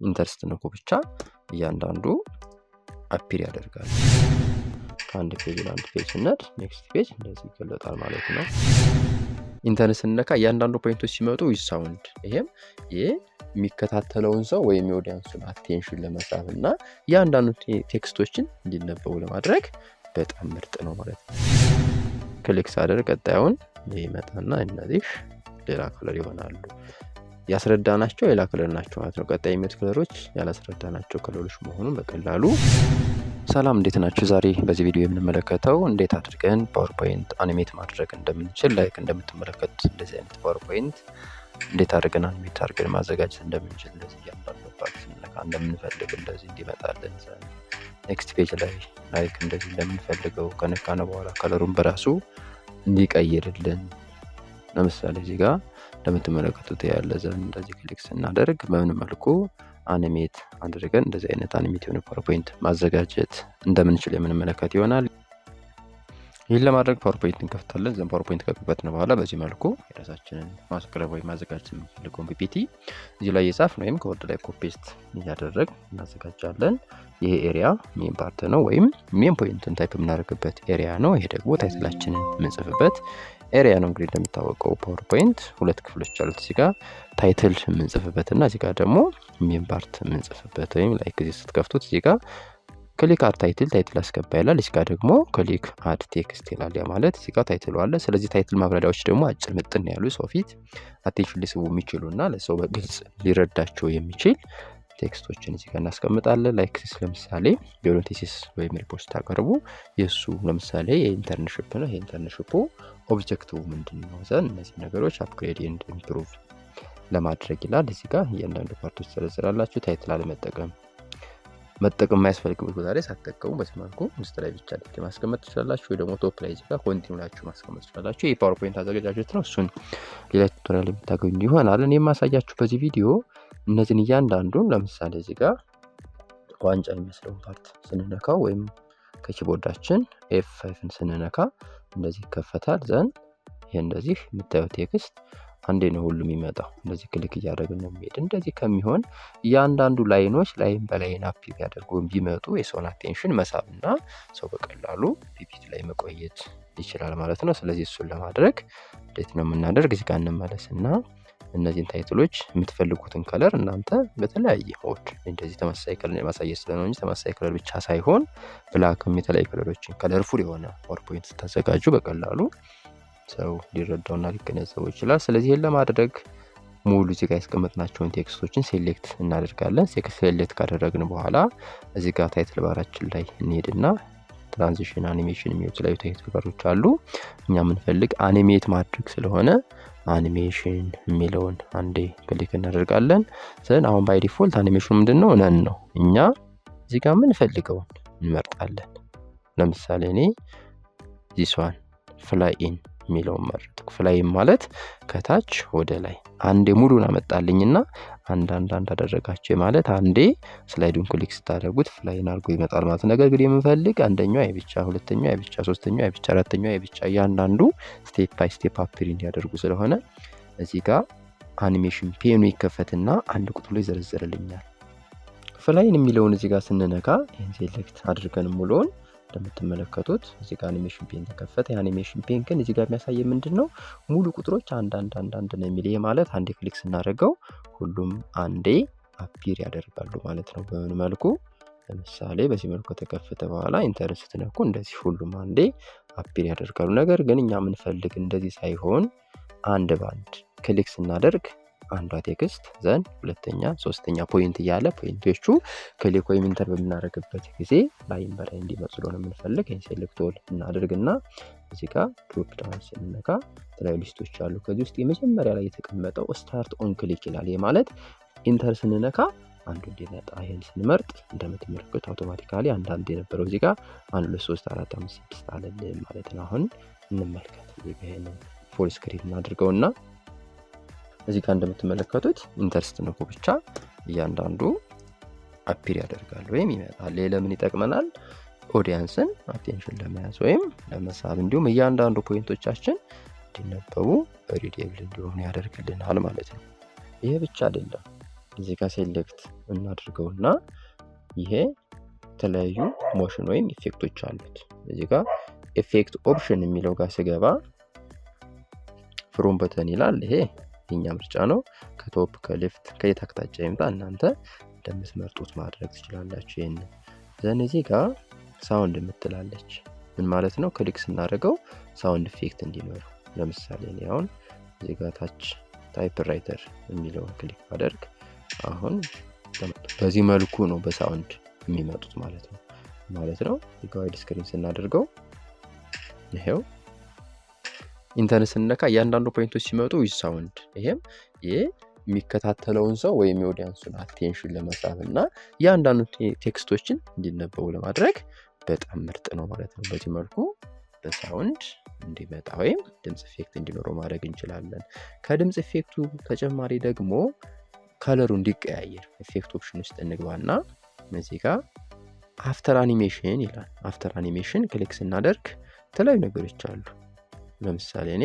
Enter ስትነኩ ብቻ እያንዳንዱ appear ያደርጋል። ከአንድ page ለአንድ page ስንሄድ next page እንደዚህ ይገለጣል ማለት ነው። ኢንተር ስንነካ እያንዳንዱ point ኦች ሲመጡ with sound፣ ይሄም ይህ የሚከታተለውን ሰው ወይም የ audience ኡን attention ለመሳብ እና እያንዳንዱ text ኦችን እንዲነበቡ ለማድረግ በጣም ምርጥ ነው ማለት ነው። Click ሳደርግ ቀጣዩን ይመጣና እነዚህ ሌላ color ይሆናሉ። ያስረዳናቸው ሌላ color ናቸው ማለት ነው። ቀጣይ የሚመጡት color ኦች ያላስረዳናቸው color ኦች መሆኑን በቀላሉ። ሰላም፣ እንዴት ናችሁ? ዛሬ በዚህ ቪዲዮ የምንመለከተው እንዴት አድርገን PowerPoint animate ማድረግ እንደምንችል፣ like እንደምትመለከቱት እንደዚህ አይነት PowerPoint እንዴት አድርገን animate አድርገን ማዘጋጀት እንደምንችል፣ እንደዚህ እያንዳንዱ part ስንነካ እንደምንፈልግ እንደዚህ እንዲመጣልን፣ next page ላይ like እንደዚህ እንደምንፈልገው ከነካነ በኋላ color ኡን በራሱ እንዲቀይርልን፣ ለምሳሌ እዚህ ጋር እንደምትመለከቱት ያለ ዘንድ እንደዚህ click ስናደርግ በምን መልኩ animate አድርገን እንደዚህ አይነት animate የሆነ PowerPoint ማዘጋጀት እንደምንችል የምንመለከት ይሆናል። ይህን ለማድረግ PowerPoint እንከፍታለን። Then PowerPoint ከከፈትን በኋላ በዚህ መልኩ የራሳችንን ማቅረብ ወይም ማዘጋጀት የምንፈልገውን PPT እዚህ ላይ የጻፍን ወይም ከ Word ላይ copy paste እያደረግ እናዘጋጃለን። ይሄ area main part ነው ወይም main point ን type የምናደርግበት area ነው። ይሄ ደግሞ title ኣችንን የምንጽፍበት area ነው። እንግዲህ እንደሚታወቀው PowerPoint ሁለት ክፍሎች አሉት። እዚህ ጋር title የምንጽፍበት እና እዚህ ጋር ደግሞ main part የምንጽፍበት፣ ወይም like እዚህ ስትከፍቱት እዚህ ጋር click add title፣ title አስገባ ይላል። እዚህ ጋር ደግሞ click add text ይላል። ያ ማለት እዚህ ጋር title ኡ አለ። ስለዚህ title ማብራሪያዎች ደግሞ አጭር ምጥን ያሉ፣ ሰው ፊት attention ሊስቡ የሚችሉ እና ለሰው በግልጽ ሊረዳቸው የሚችል text ኦችን እዚህ ጋር እናስቀምጣለን። Like ለምሳሌ የሆነ thesis ወይም ሪፖርት ስታቀርቡ የእሱ ለምሳሌ የ internship ነው። የ internship ኡ objective ምንድን ነው? Then እነዚህ ነገሮች upgrade and improve ለማድረግ ይላል። እዚህ ጋር እያንዳንዱ part ኦች ትዘረዝራላችሁ። Title አለመጠቀም፣ መጠቀም የማያስፈልግበት ቦታ ላይ ሳትጠቀሙ በዚህ መልኩ ውስጥ ላይ ብቻ ልክ ማስቀመጥ ትችላላችሁ። ወይ ደግሞ top ላይ እዚህ ጋር continue ላችሁ ማስቀመጥ ትችላላችሁ። ይህ PowerPoint አዘገጃጀት ነው። እሱን ሌላ tutorial የምታገኙ ይሆናል። እኔ የማሳያችሁ በዚህ ቪዲዮ እነዚህን እያንዳንዱን፣ ለምሳሌ እዚህ ጋር ዋንጫ የሚመስለውን part ስንነካው ወይም ከ keyboard ኣችን F5 ን ስንነካ እንደዚህ ይከፈታል። Then ይሄ እንደዚህ የምታየው text አንዴ ነው ሁሉም የሚመጣው። እንደዚህ click እያደረግን ነው የሚሄድ። እንደዚህ ከሚሆን እያንዳንዱ line ኦች line በ line appear ቢያደርጉ፣ ቢመጡ የሰውን attention መሳብ እና ሰው በቀላሉ PPT ላይ መቆየት ይችላል ማለት ነው። ስለዚህ እሱን ለማድረግ እንዴት ነው የምናደርግ? እዚህ ጋር እንመለስና እነዚህን title ኦች የምትፈልጉትን color እናንተ በተለያየ mode፣ እንደዚህ ተመሳሳይ color ማሳየት ስለሆነ እንጂ ተመሳሳይ color ብቻ ሳይሆን black ም የተለያዩ color ኦችን፣ colorful የሆነ PowerPoint ስታዘጋጁ በቀላሉ ሰው ሊረዳውና ሊገነዘበው ይችላል። ስለዚህ ይህን ለማድረግ ሙሉ እዚህ ጋር ያስቀመጥናቸውን text ኦችን select እናደርጋለን። Select ካደረግን በኋላ እዚህ ጋር title bar ኣችን ላይ እንሄድና transition፣ animation የሚሉ የተለያዩ title bar ኦች አሉ። እኛ የምንፈልግ animate ማድረግ ስለሆነ አኒሜሽን የሚለውን አንዴ click እናደርጋለን። Then አሁን by default animation ኑ ምንድን ነው? None ነው። እኛ እዚህ ጋር የምንፈልገውን እንመርጣለን። ለምሳሌ እኔ this one fly in የሚለውን መረጥኩ። Fly in ማለት ከታች ወደ ላይ አንዴ ሙሉን አመጣልኝና አንድ አንድ አንድ አደረጋቸው፣ ማለት አንዴ slide ኡን click ስታደርጉት fly in አድርጎ ይመጣል ማለት ነው። ነገር ግን የምንፈልግ አንደኛው አይ ብቻ፣ ሁለተኛው አይ ብቻ፣ ሶስተኛው አይ ብቻ፣ አራተኛው አይ ብቻ እያንዳንዱ step by step appear እንዲያደርጉ ስለሆነ እዚህ ጋር animation pane ኑ ይከፈትና አንድ ቁጥር ላይ ይዘረዝርልኛል። Fly in የሚለውን እዚህ ጋር ስንነካ፣ ይህን select አድርገን ሙሉውን፣ እንደምትመለከቱት እዚህ ጋር animation pane ተከፈተ። የ animation pane ግን እዚህ ጋር የሚያሳየ ምንድን ነው? ሙሉ ቁጥሮች አንድ አንድ አንድ አንድ ነው የሚል። ይሄ ማለት አንዴ click ስናደርገው ሁሉም አንዴ appear ያደርጋሉ ማለት ነው። በምን መልኩ? ለምሳሌ በዚህ መልኩ ከተከፈተ በኋላ enter ስትነኩ እንደዚህ ሁሉም አንዴ appear ያደርጋሉ። ነገር ግን እኛ የምንፈልግ እንደዚህ ሳይሆን አንድ ባንድ click ስናደርግ አንዷ text፣ then ሁለተኛ፣ ሶስተኛ point እያለ point ኦቹ click ወይም enter በምናደርግበት ጊዜ line በ line እንዲመጡ ስለሆነ የምንፈልግ ይህን select all እናደርግና እዚህ ጋር drop down ስንነካ የተለያዩ list ኦች አሉ። ከዚህ ውስጥ የመጀመሪያ ላይ የተቀመጠው start on click ይላል። ይህ ማለት enter ስንነካ አንዱ እንዲመጣ። ይህን ስንመርጥ እንደምትመለከቱት automatically አንዳንድ የነበረው እዚህ ጋር አንድ፣ ሁለት፣ ሶስት፣ አራት፣ አምስት፣ ስድስት አለልን ማለት ነው። አሁን እንመልከት። እዚህ ጋር ይህንን full screen እናድርገውና እዚህ ጋር እንደምትመለከቱት enter ስትነኩ ብቻ እያንዳንዱ appear ያደርጋል ወይም ይመጣል። ይህ ለምን ይጠቅመናል? Audience ን attention ለመያዝ ወይም ለመሳብ፣ እንዲሁም እያንዳንዱ point ኦቻችን እንዲነበቡ፣ readable እንዲሆኑ ያደርግልናል ማለት ነው። ይሄ ብቻ አይደለም። እዚህ ጋር select እናድርገውና ይሄ የተለያዩ motion ወይም effect ኦች አሉት። እዚህ ጋር effect option የሚለው ጋር ስገባ from button ይላል። ይሄ የኛ ምርጫ ነው። ከ top፣ ከ left፣ ከየት አቅጣጫ ይምጣ እናንተ እንደምትመርጡት ማድረግ ትችላላችሁ። ይሄንን then እዚህ ጋር sound የምትላለች ምን ማለት ነው? Click ስናደርገው sound effect እንዲኖረው። ለምሳሌ እኔ አሁን እዚህ ጋር ታች typewriter የሚለውን click ባደርግ አሁን በዚህ መልኩ ነው በ sound የሚመጡት ማለት ነው። Wide screen ስናደርገው ይሄው enter ስንነካ እያንዳንዱ point ኦች ሲመጡ with sound። ይሄም ይሄ የሚከታተለውን ሰው ወይም የ audience ኡን attention ለመሳብ እና እያንዳንዱ text ኦችን እንዲነበቡ ለማድረግ በጣም ምርጥ ነው ማለት ነው። በዚህ መልኩ በ sound እንዲመጣ ወይም ድምፅ effect እንዲኖረው ማድረግ እንችላለን። ከድምፅ effect ኡ ተጨማሪ ደግሞ color ኡ እንዲቀያየር effect option ውስጥ እንግባና እዚህ ጋር after animation ይላል። After animation click ስናደርግ የተለያዩ ነገሮች አሉ። ለምሳሌ እኔ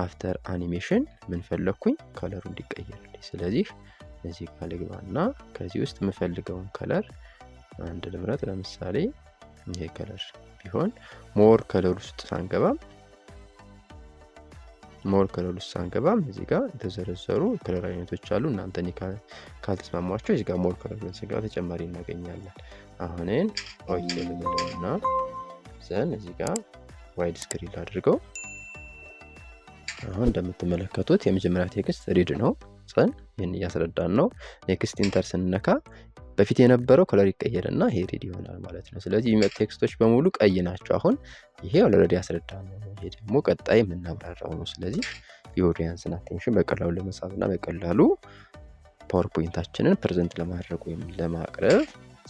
after animation ምን ፈለግኩኝ? Color ኡ እንዲቀየርልኝ። ስለዚህ እዚህ ጋር ልግባና ከዚህ ውስጥ የምፈልገውን color አንድ ልምረጥ። ለምሳሌ ይሄ color ቢሆን more color ውስጥ ሳንገባም እዚህ ጋር የተዘረዘሩ color አይነቶች አሉ። እናንተ እኔ ካልተስማሟቸው እዚህ ጋር more color ስንገባ ተጨማሪ እናገኛለን። አሁንን okay ልበለውና then እዚህ ጋር wide screen ላድርገው። አሁን እንደምትመለከቱት የመጀመሪያ text red ነው። Then ይህን እያስረዳን ነው። Next enter ስንነካ በፊት የነበረው color ይቀየርና ይሄ red ይሆናል ማለት ነው። ስለዚህ የሚመጡ text ኦች በሙሉ ቀይ ናቸው። አሁን ይሄ already ያስረዳ ነው። ይሄ ደግሞ ቀጣይ የምናብራራው ነው። ስለዚህ የ audience ን attention በቀላሉ ለመሳብ እና በቀላሉ PowerPoint ኣችንን present ለማድረግ ወይም ለማቅረብ፣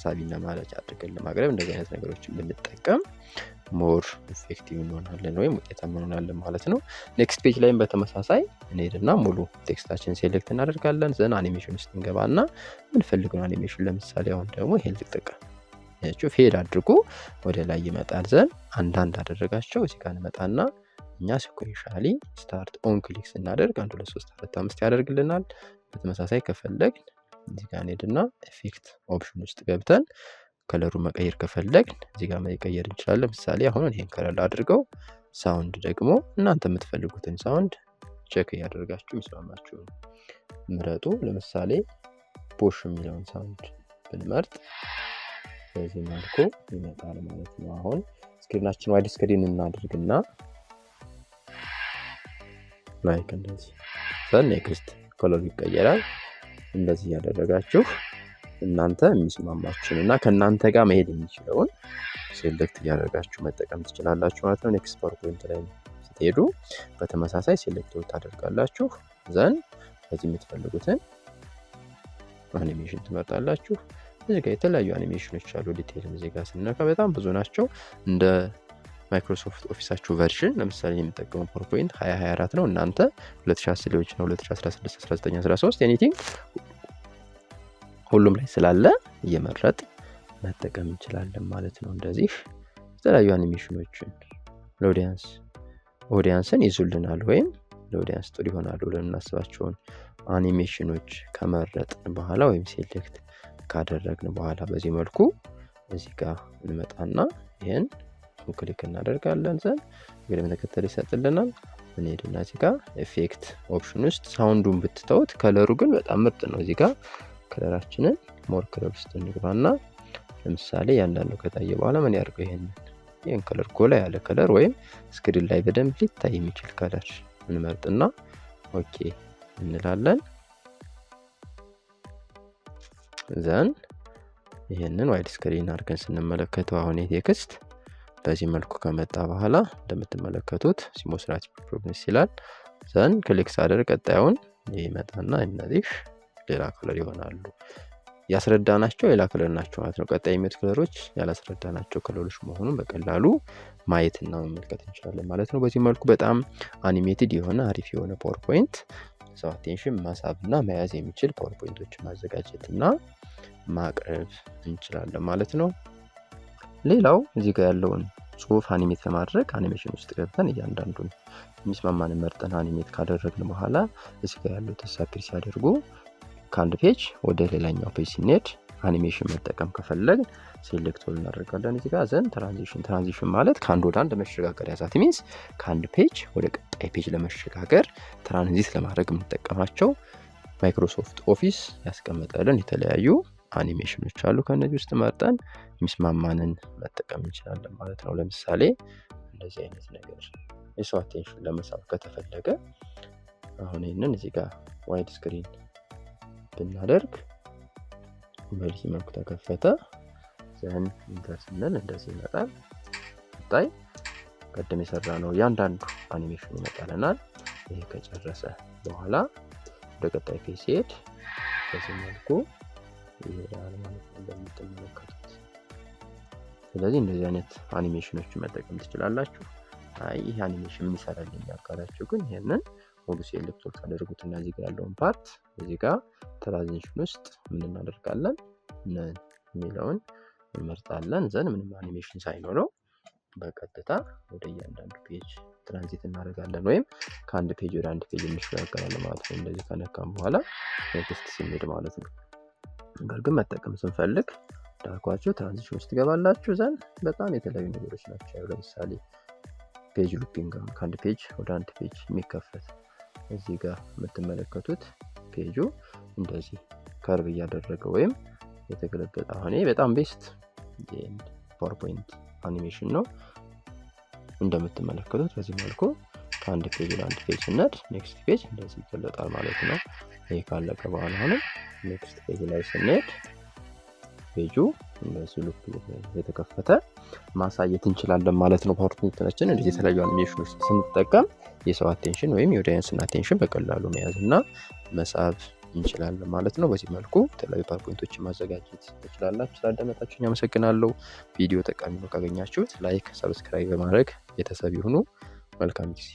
ሳቢና ማራኪ አድርገን ለማቅረብ እንደዚህ አይነት ነገሮችን ብንጠቀም more effective እንሆናለን ወይም ውጤታማ እንሆናለን ማለት ነው። Next page ላይም በተመሳሳይ እንሄድና ሙሉ text ኣችን select እናደርጋለን። Then animation ውስጥ እንገባና የምንፈልገውን አኒሜሽን፣ ለምሳሌ አሁን ደግሞ ይሄን ልጠቀም። ያችሁ fade አድርጎ ወደ ላይ ይመጣል። Then አንዳንድ አደረጋቸው። እዚህ ጋር እንመጣና እኛ sequentially start on click ስናደርግ አንድ፣ ሁለት፣ ሶስት፣ አራት፣ አምስት ያደርግልናል። በተመሳሳይ ከፈለግን እዚህ ጋር እንሄድና effect option ውስጥ ገብተን color ኡ መቀየር ከፈለግን እዚህ ጋር መቀየር እንችላለን። ለምሳሌ አሁን ይሄን color አድርገው፣ sound ደግሞ እናንተ የምትፈልጉትን sound check እያደረጋችሁ የሚስማማችሁን ምረጡ። ለምሳሌ push የሚለውን sound ብንመርጥ በዚህ መልኩ ይመጣል ማለት ነው። አሁን screen ኣችን wide screen እናድርግና like እንደዚህ then next color ኡ ይቀየራል። እንደዚህ እያደረጋችሁ እናንተ የሚስማማችሁን እና ከእናንተ ጋር መሄድ የሚችለውን select እያደረጋችሁ መጠቀም ትችላላችሁ ማለት ነው። Next PowerPoint ላይ ስትሄዱ በተመሳሳይ select ታደርጋላችሁ። Then ከዚህ የምትፈልጉትን አኒሜሽን ትመርጣላችሁ። እዚህ ጋር የተለያዩ አኒሜሽኖች አሉ። Detail ም እዚህ ጋር ስንነካ በጣም ብዙ ናቸው። እንደ Microsoft Office ኣችሁ version፣ ለምሳሌ የምጠቀመው PowerPoint 2024 ነው። እናንተ 2010 ሊሆን ይችላል፣ 2016፣ 19፣ 13፣ anything ሁሉም ላይ ስላለ እየመረጥ መጠቀም እንችላለን ማለት ነው። እንደዚህ የተለያዩ አኒሜሽኖችን ለ audience audience ን ይዙልናል ወይም ለ audience ጥሩ ይሆናሉ ብለን የምናስባቸውን አኒሜሽኖች ከመረጥን በኋላ ወይም select ካደረግን በኋላ በዚህ መልኩ እዚህ ጋር እንመጣና ይህን click እናደርጋለን። Then ቅደም ተከተል ይሰጥልናል። እንሄድና እዚህ ጋር effect option ውስጥ sound ኡን ብትተውት color ኡ ግን በጣም ምርጥ ነው። እዚህ ጋር color ኣችንን more color ውስጥ እንግባና ለምሳሌ ያንዳንዱ ከታየ በኋላ ምን ያድርገው? ይህን color፣ ጎላ ያለ color ወይም screen ላይ በደንብ ሊታይ የሚችል color እንመርጥና okay እንላለን። Then ይህንን wide screen አድርገን ስንመለከተው አሁን የ text በዚህ መልኩ ከመጣ በኋላ እንደምትመለከቱት ሲሞስራት progress ይላል። Then click ሳደርግ ቀጣዩን ይመጣና እነዚህ ሌላ color ይሆናሉ። ያስረዳናቸው ሌላ color ናቸው ማለት ነው። ቀጣይ የሚመጡ color ኦች ያላስረዳናቸው color ኦች መሆኑን በቀላሉ ማየትና መመልከት እንችላለን ማለት ነው። በዚህ መልኩ በጣም animated የሆነ፣ አሪፍ የሆነ PowerPoint፣ ሰው attention መሳብና መያዝ የሚችል PowerPoint ኦችን ማዘጋጀት እና ማቅረብ እንችላለን ማለት ነው። ሌላው እዚህ ጋር ያለውን ጽሁፍ animate ለማድረግ አኒሜሽን ውስጥ ገብተን እያንዳንዱን የሚስማማንን መርጠን animate ካደረግን በኋላ እዚህ ጋር ያሉት appear ሲያደርጉ ከአንድ page ወደ ሌላኛው page ስንሄድ አኒሜሽን መጠቀም ከፈለግ select all እናደርጋለን እዚህ ጋር፣ then transition። Transition ማለት ከአንድ ወደ አንድ መሸጋገሪያ፣ that means ከአንድ page ወደ ቀጣይ page ለመሸጋገር ትራንዚት ለማድረግ የምንጠቀማቸው Microsoft Office ያስቀመጠልን የተለያዩ አኒሜሽኖች አሉ። ከእነዚህ ውስጥ መርጠን የሚስማማንን መጠቀም እንችላለን ማለት ነው። ለምሳሌ እንደዚህ አይነት ነገር የሰው attention ለመሳብ ከተፈለገ አሁን ይህንን እዚህ ጋር wide screen ብናደርግ በዚህ መልኩ ተከፈተ። Then enter ስንል እንደዚህ ይመጣል። ቀጣይ ቀደም የሰራ ነው እያንዳንዱ አኒሜሽን ይመጣልናል። ይሄ ከጨረሰ በኋላ ወደ ቀጣይ page ሲሄድ በዚህ መልኩ ይሄዳል ማለት ነው እንደምትመለከቱት። ስለዚህ እንደዚህ አይነት አኒሜሽኖችን መጠቀም ትችላላችሁ። አይ ይህ አኒሜሽን ምን ይሰራልኛል ካላችሁ ግን ይህንን ሙሉ select all ታደርጉትና እዚህ ጋር ያለውን part እዚህ ጋር transition ውስጥ ምን እናደርጋለን? None የሚለውን እንመርጣለን። Then ምንም አኒሜሽን ሳይኖረው በቀጥታ ወደ እያንዳንዱ page transit እናደርጋለን ወይም ከአንድ page ወደ አንድ page እንሸጋገራለን ማለት ነው። እንደዚህ ከነካም በኋላ next ስንሄድ ማለት ነው። ነገር ግን መጠቀም ስንፈልግ እንዳልኳችሁ transition ውስጥ ትገባላችሁ። Then በጣም የተለያዩ ነገሮች ናቸው። ለምሳሌ page looping፣ ከአንድ page ወደ አንድ page የሚከፈት፣ እዚህ ጋር የምትመለከቱት ፔጁ እንደዚህ curve እያደረገ ወይም የተገለበጠ፣ አሁን በጣም best PowerPoint animation ነው። እንደምትመለከቱት በዚህ መልኩ ከአንድ page ወደ አንድ page ስንሄድ next page እንደዚህ ይገለጣል ማለት ነው። ይህ ካለቀ በኋላ አሁንም next page ላይ ስንሄድ ፔጁ እንደዚህ loop የተከፈተ ማሳየት እንችላለን ማለት ነው። PowerPoint ኣችን እንደዚህ የተለያዩ አኒሜሽኖች ስንጠቀም የሰው attention ወይም የ audience ን attention በቀላሉ መያዝ እና መሳብ እንችላለን ማለት ነው። በዚህ መልኩ የተለያዩ PowerPoint ኦችን ማዘጋጀት ትችላላችሁ። ስላዳመጣችሁኝ አመሰግናለሁ። ቪዲዮ ጠቃሚ ነው ካገኛችሁት like፣ subscribe በማድረግ ቤተሰብ ይሁኑ። መልካም ጊዜ።